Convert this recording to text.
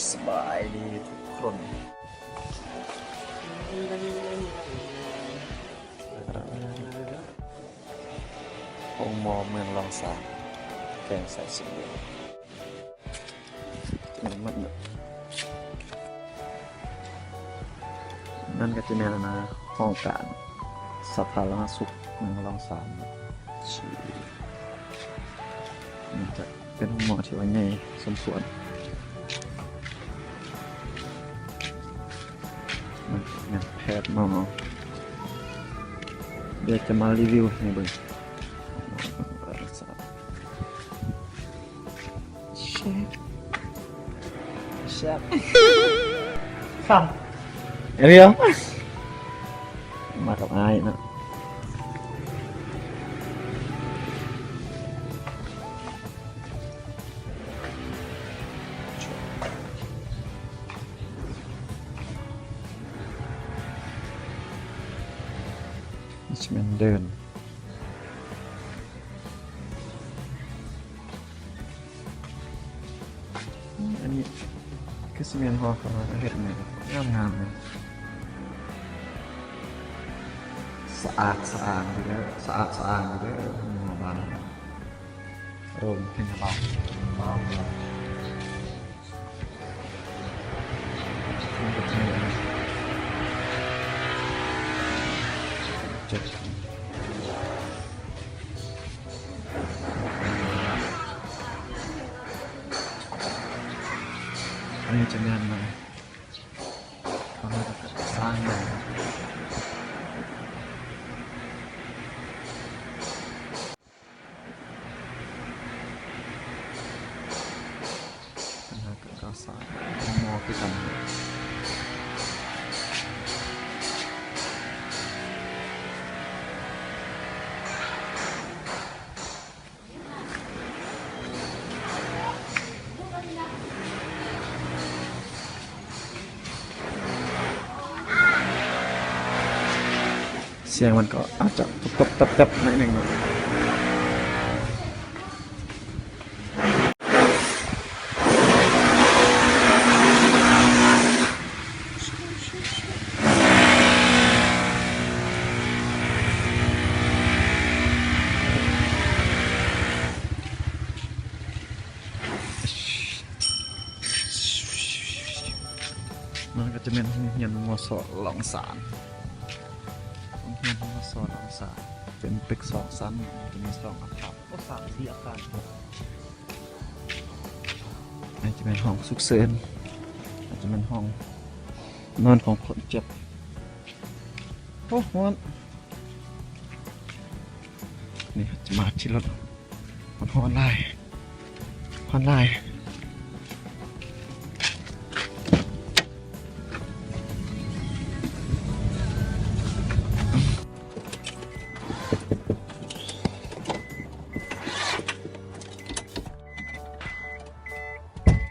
ສະບາຍດີທຸກຄົນ. ໂຮງໝໍເມືອງລອງສານ ແຂວງສາຍເສດ. ນັ້ນກໍຈະແມ່ນ ອັນນະ ຫ້ອງການສາທາລະນະສຸກເມືອງລອງສານ. ນີ້ຈະເປັນໂຮງໝໍທີ່ວ່າໃຫຍ່ສົມຄວນ. ແມ່ນແພດໝໍ. ດຽວຈະມາຣີວິວໃຫ້ເບິ່ງ. ແຊບ ແຊບ ເອົາ ມາກັບອ້າຍເນາະ. ນີ້ຊິແມ່ນເດີ່ນ. ອັນນີ້ຄືຊິແມ່ນຫໍເຂົາເຮັດໃໝ່ ງາມໆເລີຍ. ສະອາດສະອ້ານຢູ່ເດີ ສະອາດສະອ້ານຢູ່ເດີ ຫົວບ້ານ ໂຮງພະຍາບານ. ອັນນີ້ຈະແມ່ນ ເຂົາເຮັດສ້າງໃໝ່. ເປັນການກໍ່ສ້າງໂຮງໝໍຄືກັນ. ສຽງມັນກໍອາດຈະຕຸບໆຕັບໆໜ້ອຍໜຶ່ງເນາະ. ມັນກໍຈະແມ່ນໂຮງຮຽນ ມສ ຫຼອງສານ. ໂຮງຮຽນ ມສ ຫຼອງສານ ເປັນຕຶກສອງຊັ້ນ ຈະມີສອງອາຄານ ໂອ້ ສາມ ສີ່ອາຄານ. ອັນນີ້ຈະແມ່ນຫ້ອງສຸກເສີນ ອາດຈະແມ່ນຫ້ອງນອນຂອງຄົນເຈັບ. ໂອ້ ຮ້ອນ. ນີ້ຈະມາທີ່ລົດ ມັນຮ້ອນຫຼາຍ ຮ້ອນຫຼາຍ.